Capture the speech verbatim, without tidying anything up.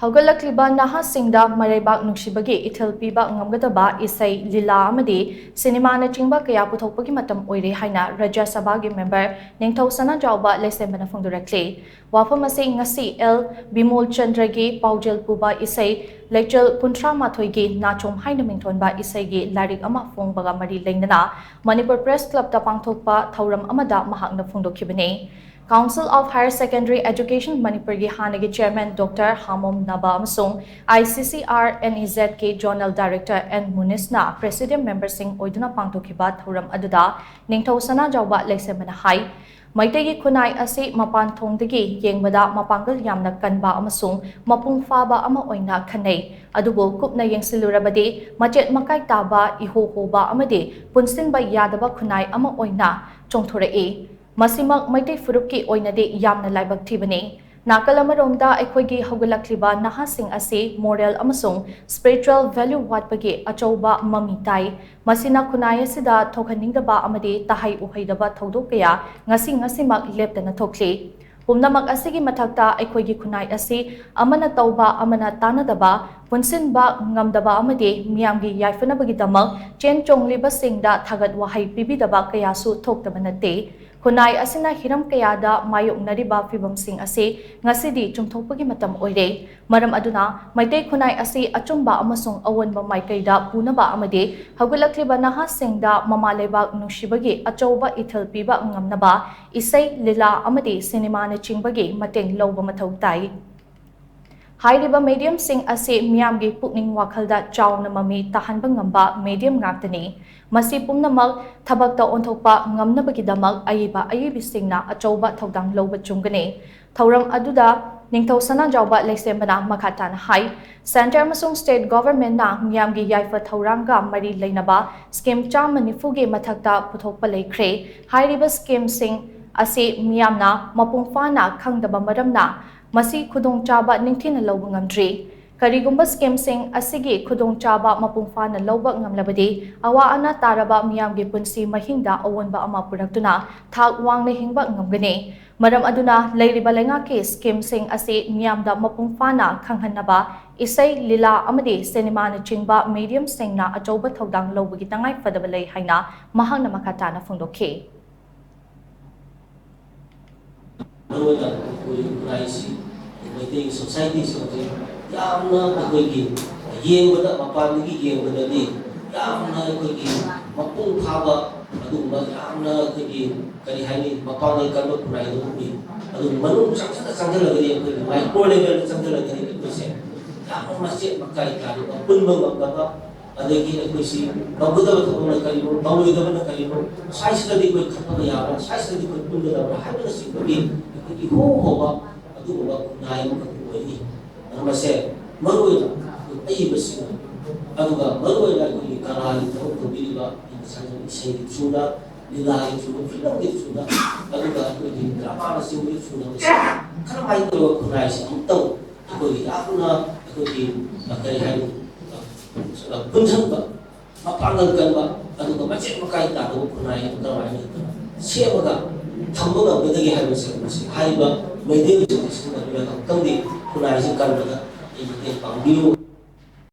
ꯍꯧꯒꯠꯂꯛꯂꯤꯕ ꯅꯍꯥꯁꯤꯡꯗ ꯃꯔꯩꯕꯥꯛ ꯅꯨꯡꯁꯤꯕꯒꯤ ꯏꯊꯤꯜ ꯄꯤꯕ ꯉꯝꯒꯗꯕ ꯏꯁꯩ, ꯂꯤꯂꯥ ꯑꯃꯗꯤ ꯁꯤꯅꯦꯃꯥꯅꯆꯤꯡꯕ ꯀꯌꯥ ꯄꯨꯊꯣꯛꯄꯒꯤ ꯃꯇꯝ ꯑꯣꯏꯔꯦ ꯍꯥꯏꯅ ꯔꯥꯖ꯭ꯌ ꯁꯚꯥꯒꯤ ꯃꯦꯝꯕꯔ ꯅꯤꯡꯊꯧ ꯁꯅꯥꯖꯥꯎꯕ ꯂꯩꯁꯦꯝꯕꯅ ꯐꯣꯡꯗꯣꯔꯛꯂꯤ꯫ ꯋꯥꯐꯝ ꯑꯁꯤ ꯉꯁꯤ ꯑꯦꯜ ꯕꯤꯃꯣꯜ ꯆꯟꯗ꯭ꯔꯒꯤ ꯄꯥꯎꯖꯦꯜ ꯄꯨꯕ ꯏꯁꯩ ꯂꯩꯆꯜ ꯀꯨꯟꯊ꯭ꯔꯥ ꯃꯥꯊꯣꯏꯒꯤ ꯅꯥꯆꯣꯝ ꯍꯥꯏꯅ ꯃꯤꯡꯊꯣꯟꯕ ꯏꯁꯩꯒꯤ ꯂꯥꯏꯔꯤꯛ ꯑꯃ ꯐꯣꯡꯕꯒ ꯃꯔꯤ ꯂꯩꯅꯅ ꯃꯅꯤꯄꯨꯔ ꯄ꯭ꯔꯦꯁ ꯀ꯭ꯂꯕꯇ ꯄꯥꯡꯊꯣꯛꯄ ꯊꯧꯔꯝ ꯑꯃꯗ ꯃꯍꯥꯛꯅ ꯐꯣꯡꯗꯣꯛꯈꯤꯕꯅꯤ꯫ Council of Higher Secondary Education ꯃꯅꯤꯄꯨꯔꯒꯤ ꯍꯥꯟꯅꯒꯤ ꯆꯦꯌꯔꯃꯦꯟ ꯗꯣꯛꯇꯔ ꯍꯥꯃꯣꯝ ꯅꯕ ꯑꯃꯁꯨꯡ I C C R N E ꯖꯦꯠꯀꯤ ꯖꯣꯅꯦꯜ ꯗꯥꯏꯔꯦꯛꯇꯔ ꯑꯦꯟ ꯃꯨꯅꯤꯁꯅ ꯄ꯭ꯔꯦꯁꯤꯗꯦꯟ ꯃꯦꯝꯕꯔꯁꯤꯡ ꯑꯣꯏꯗꯨꯅ ꯄꯥꯡꯊꯣꯛꯈꯤꯕ ꯊꯧꯔꯝ ꯑꯗꯨꯗ ꯅꯤꯡꯊꯧ ꯁꯅꯥꯖꯥꯎꯕ ꯂꯩꯁꯦꯝꯕꯅ ꯍꯥꯏ, ꯃꯩꯇꯩꯒꯤ ꯈꯨꯟꯅꯥꯏ ꯑꯁꯤ ꯃꯄꯥꯟ ꯊꯣꯡꯗꯒꯤ ꯌꯦꯡꯕꯗ ꯃꯄꯥꯡꯒꯜ ꯌꯥꯝꯅ ꯀꯟꯕ ꯑꯃꯁꯨꯡ ꯃꯄꯨꯡ ꯐꯥꯕ ꯑꯃ ꯑꯣꯏꯅ ꯈꯟꯅꯩ꯫ ꯑꯗꯨꯕꯨ ꯀꯨꯞꯅ ꯌꯦꯡꯁꯤꯜꯂꯨꯔꯕꯗꯤ ꯃꯆꯦꯠ ꯃꯀꯥꯏ ꯇꯥꯕ, ꯏꯍꯣ ꯍꯣꯕ ꯑꯃꯗꯤ ꯄꯨꯟꯁꯤꯟꯕ ꯌꯥꯗꯕ ꯈꯨꯟꯅꯥꯏ ꯑꯃ ꯑꯣꯏꯅ ꯆꯣꯡꯊꯣꯔꯛꯏ꯫ ꯃꯁꯤꯃꯛ ꯃꯩꯇꯩ ꯐꯨꯔꯨꯞꯀꯤ ꯑꯣꯏꯅꯗꯤ ꯌꯥꯝꯅ ꯂꯥꯏꯕꯛ ꯊꯤꯕꯅꯤ꯫ ꯅꯥꯀꯜ ꯑꯃꯔꯣꯝꯗ ꯑꯩꯈꯣꯏꯒꯤ ꯍꯧꯒꯠꯂꯛꯂꯤꯕ ꯅꯍꯥꯁꯤꯡ ꯑꯁꯤ moral ꯑꯃꯁꯨꯡ spiritual value ꯋꯥꯠꯄꯒꯤ ꯑꯆꯧꯕ ꯃꯃꯤ ꯇꯥꯏ꯫ ꯃꯁꯤꯅ ꯈꯨꯟꯅꯥꯏ ꯑꯁꯤꯗ ꯊꯣꯛꯍꯟꯅꯤꯡꯗꯕ ꯑꯃꯗꯤ ꯇꯍꯩ ꯎꯍꯩꯗꯕ ꯊꯧꯗꯣꯛ ꯀꯌꯥ ꯉꯁꯤ ꯉꯁꯤꯃꯛ ꯂꯦꯞꯇꯅ ꯊꯣꯛꯂꯤ꯫ ꯄꯨꯝꯅꯃꯛ ꯑꯁꯤꯒꯤ ꯃꯊꯛꯇ ꯑꯩꯈꯣꯏꯒꯤ ꯈꯨꯟꯅꯥꯏ ꯑꯁꯤ ꯑꯃꯅ ꯇꯧꯕ ꯑꯃꯅ ꯇꯥꯟꯅꯗꯕ, ꯄꯨꯟꯁꯤꯟꯕ ꯉꯝꯗꯕ ꯑꯃꯗꯤ ꯃꯤꯌꯥꯝꯒꯤ ꯌꯥꯏꯐꯅꯕꯒꯤꯗꯃꯛ ꯆꯦꯟ ꯆꯣꯡꯂꯤꯕꯁꯤꯡꯗ ꯊꯥꯒꯠ ꯋꯥꯍꯩ ꯄꯤꯕꯤꯗꯕ ꯀꯌꯥꯁꯨ ꯊꯣꯛꯇꯕ ꯅꯠꯇꯦ꯫ ꯈꯨꯟꯅꯥꯏ ꯑꯁꯤꯅ ꯍꯤꯔꯝ ꯀꯌꯥꯗ ꯃꯥꯌꯣꯛꯅꯔꯤꯕ ꯐꯤꯚꯝꯁꯤꯡ ꯑꯁꯤ ꯉꯁꯤꯗꯤ ꯆꯨꯝꯊꯣꯛꯄꯒꯤ ꯃꯇꯝ ꯑꯣꯏꯔꯦ꯫ ꯃꯔꯝ ꯑꯗꯨꯅ ꯃꯩꯇꯩ ꯈꯨꯟꯅꯥꯏ ꯑꯁꯤ ꯑꯆꯨꯝꯕ ꯑꯃꯁꯨꯡ ꯑꯑꯣꯟꯕ ꯃꯥꯏꯀꯩꯗ ꯄꯨꯅꯕ ꯑꯃꯗꯤ ꯍꯧꯒꯠꯂꯛꯂꯤꯕ ꯅꯍꯥꯁꯤꯡꯗ ꯃꯃꯥ ꯂꯩꯕꯥꯛ ꯅꯨꯡꯁꯤꯕꯒꯤ ꯑꯆꯧꯕ ꯏꯊꯤꯜ ꯄꯤꯕ ꯉꯝꯅꯕ ꯏꯁꯩ, ꯂꯤꯂꯥ ꯑꯃꯗꯤ ꯁꯤꯅꯦꯃꯥꯅꯆꯤꯡꯕꯒꯤ ꯃꯇꯦꯡ ꯂꯧꯕ ꯃꯊꯧ ꯇꯥꯏ꯫ ꯍꯥꯏꯔꯤꯕ mediumꯁꯤꯡ ꯑꯁꯤ ꯃꯤꯌꯥꯝꯒꯤ ꯄꯨꯛꯅꯤꯡ ꯋꯥꯈꯜꯗ ꯆꯥꯎꯅ ꯃꯃꯤ ꯇꯥꯍꯟꯕ ꯉꯝꯕ medium ꯉꯥꯛꯇꯅꯤ꯫ ꯃꯁꯤ ꯄꯨꯝꯅꯃꯛ ꯊꯕꯛꯇ ꯑꯣꯟꯊꯣꯛꯄ ꯉꯝꯅꯕꯒꯤꯗꯃꯛ ꯑꯏꯕ ꯑꯏꯕꯤꯁꯤꯡꯅ ꯑꯆꯧꯕ ꯊꯧꯗꯥꯡ ꯂꯧꯕ ꯆꯨꯝꯒꯅꯤ꯫ ꯊꯧꯔꯝ ꯑꯗꯨꯗ ꯅꯤꯡꯊꯧ ꯁꯅꯥꯖꯥꯎꯕ ꯂꯩꯁꯦꯝꯕꯅ ꯃꯈꯥ ꯇꯥꯅ ꯍꯥꯏ, Centre ꯑꯃꯁꯨꯡ state governmentꯅ ꯃꯤꯌꯥꯝꯒꯤ ꯌꯥꯏꯐ ꯊꯧꯔꯥꯡꯒ ꯃꯔꯤ ꯂꯩꯅꯕ scheme ꯆꯥꯝꯃ ꯅꯤꯐꯨꯒꯤ ꯃꯊꯛꯇ ꯄꯨꯊꯣꯛꯄ ꯂꯩꯈ꯭ꯔꯦ꯫ ꯍꯥꯏꯔꯤꯕ schemeꯁꯤꯡ ꯑꯁꯤ ꯃꯤꯌꯥꯝꯅ ꯃꯄꯨꯡ ꯐꯥꯅ ꯈꯪꯗꯕ ꯃꯔꯝꯅ ꯃꯁꯤ ꯈꯨꯗꯣꯡꯆꯥꯕ ꯅꯤꯡꯊꯤꯅ ꯂꯧꯕ ꯉꯝꯗ꯭ꯔꯤ꯫ ꯀꯔꯤꯒꯨꯝꯕ ꯁ꯭ꯀꯤꯝꯁꯤꯡ ꯑꯁꯤꯒꯤ ꯈꯨꯗꯣꯡꯆꯥꯕ ꯃꯄꯨꯡ ꯐꯥꯅ ꯂꯧꯕ ꯉꯝꯂꯕꯗꯤ, ꯑꯋꯥ ꯑꯅꯥ ꯇꯥꯔꯕ ꯃꯤꯌꯥꯝꯒꯤ ꯄꯨꯟꯁꯤ ꯃꯍꯤꯡꯗ ꯑꯑꯣꯟꯕ ꯑꯃ ꯄꯨꯔꯛꯇꯨꯅ ꯊꯥꯛ ꯋꯥꯡꯅ ꯍꯤꯡꯕ ꯉꯝꯒꯅꯤ꯫ ꯃꯔꯝ ꯑꯗꯨꯅ, ꯂꯩꯔꯤꯕ ꯂꯩꯉꯥꯛꯀꯤ ꯁ꯭ꯀꯤꯝꯁꯤꯡ ꯑꯁꯤ ꯃꯤꯌꯥꯝꯗ ꯃꯄꯨꯡ ꯐꯥꯅ ꯈꯪꯍꯟꯅꯕ ꯏꯁꯩ, ꯂꯤꯂꯥ ꯑꯃꯗꯤ ꯁꯤꯅꯦꯃꯥꯅꯆꯤꯡꯕ ꯃꯦꯗꯤꯌꯝꯁꯤꯡꯅ ꯑꯆꯧꯕ ꯊꯧꯗꯥꯡ ꯂꯧꯕꯒꯤ ꯇꯉꯥꯏ ꯐꯗꯕ ꯂꯩ ꯍꯥꯏꯅ ꯃꯍꯥꯛꯅ ꯃꯈꯥ ꯇꯥꯅ ꯐꯣꯡꯗꯣꯛꯈꯤ꯫ ꯃꯔꯨꯑꯣꯏꯅ ꯑꯩꯈꯣꯏ ꯈꯨꯟꯅꯥꯏꯁꯤ, ꯃꯩꯇꯩ ꯁꯣꯁꯥꯏꯇꯤꯁꯤ ꯍꯧꯖꯤꯛ ꯌꯥꯝꯅ ꯑꯩꯈꯣꯏꯒꯤ ꯌꯦꯡꯕꯗ, ꯃꯄꯥꯟꯗꯒꯤ ꯌꯦꯡꯕꯗꯗꯤ ꯌꯥꯝꯅ ꯑꯩꯈꯣꯏꯒꯤ ꯃꯄꯨꯡ ꯐꯥꯕ, ꯑꯗꯨꯒꯨꯝꯕ ꯌꯥꯝꯅ ꯑꯩꯈꯣꯏꯒꯤ, ꯀꯔꯤ ꯍꯥꯏꯅꯤ, ꯃꯄꯥꯡꯒꯜ ꯀꯟꯕ ꯈꯨꯟꯅꯥꯏꯗꯧꯅ ꯎꯏ꯫ ꯑꯗꯨꯕꯨ ꯃꯅꯨꯡ ꯆꯪꯁꯤꯟꯅ ꯆꯪꯁꯤꯜꯂꯒꯗꯤ, ꯑꯩꯈꯣꯏꯒꯤ ꯃꯥꯏꯀ꯭ꯔꯣ ꯂꯦꯚꯦꯜꯗ ꯆꯪꯁꯤꯜꯂꯒꯗꯤ, ꯑꯩꯈꯣꯏꯁꯦ ꯌꯥꯝꯅ ꯃꯆꯦꯠ ꯃꯀꯥꯏ ꯇꯥꯔꯤꯕ, ꯄꯨꯟꯕ ꯉꯝꯗꯕ, ꯑꯗꯒꯤ ꯑꯩꯈꯣꯏꯁꯤ ꯇꯧꯒꯗꯕ ꯊꯕꯛꯅ ꯀꯔꯤꯅꯣ, ꯇꯧꯔꯣꯏꯗꯕꯅ ꯀꯔꯤꯅꯣ, ꯁ꯭ꯋꯥꯏꯁꯤꯗꯗꯤ ꯑꯩꯈꯣꯏ ꯈꯠꯄ ꯌꯥꯕ꯭ꯔꯥ, ꯁ꯭ꯋꯥꯏꯁꯤꯗꯗꯤ ꯑꯩꯈꯣꯏ ꯄꯨꯟꯒꯗꯕ꯭ꯔꯥ ꯍꯥꯏꯕꯅꯆꯤꯡꯕꯒꯤ ꯑꯩꯈꯣꯏꯒꯤ ꯏꯍꯣꯡ ꯍꯣꯡꯕ ꯑꯗꯨꯒꯨꯝꯕ ꯈꯨꯟꯅꯥꯏ ꯑꯃꯈꯛ ꯑꯣꯏꯔꯤ꯫ ꯃꯔꯝ ꯑꯁꯦ ꯃꯔꯨꯑꯣꯏꯅ ꯑꯩꯈꯣꯏ ꯑꯏꯕꯁꯤꯡꯅ, ꯑꯗꯨꯒ ꯃꯔꯨꯑꯣꯏꯅ ꯑꯩꯈꯣꯏꯒꯤ ꯀꯂꯥꯒꯤ ꯊꯕꯛ ꯇꯧꯕꯤꯔꯤꯕ, ꯑꯩꯅ ꯉꯁꯥꯏ ꯏꯁꯩꯒꯤ ꯊ꯭ꯔꯨꯗ, ꯂꯤꯂꯥꯒꯤ ꯊ꯭ꯔꯨꯗ, ꯐꯤꯂꯝꯒꯤ ꯊ꯭ꯔꯨꯗ, ꯑꯗꯨꯒ ꯑꯩꯈꯣꯏꯒꯤ ꯗ꯭ꯔꯃꯥꯅꯆꯤꯡꯕꯒꯤ ꯊ꯭ꯔꯨꯗ ꯃꯁꯤ ꯀꯔꯝꯍꯥꯏꯅ ꯇꯧꯔꯒ ꯈꯨꯟꯅꯥꯏꯁꯤ ꯑꯃꯨꯛꯇꯪ ꯑꯩꯈꯣꯏꯒꯤ ꯌꯥꯝꯅ ꯑꯩꯈꯣꯏꯒꯤ, ꯑ, ꯀꯔꯤ ꯍꯥꯏꯅꯤ, ꯑ, ꯄꯨꯟꯁꯤꯟꯕ, ꯃꯄꯥꯡꯒꯜ ꯀꯟꯕ, ꯑꯗꯨꯒ ꯃꯆꯦꯠ ꯃꯀꯥꯏ ꯇꯥꯗꯕ ꯈꯨꯟꯅꯥꯏ ꯑꯗꯨ ꯀꯔꯝꯍꯥꯏꯅ ꯁꯦꯝꯃꯒ ꯊꯝꯕ ꯉꯝꯒꯗꯒꯦ ꯍꯥꯏꯕꯁꯦ ꯃꯁꯤ ꯍꯥꯏꯔꯤꯕ ꯃꯦꯗꯤꯌꯝꯁꯤꯡꯁꯤ ꯁꯤꯖꯤꯟꯅꯗꯨꯅ ꯑꯃꯨꯛꯇꯪꯗꯤ ꯈꯨꯟꯅꯥꯏꯁꯤ ꯀꯟꯕꯗ ꯑꯩ ꯃꯇꯦꯡ ꯄꯥꯡꯕꯤꯌꯨ꯫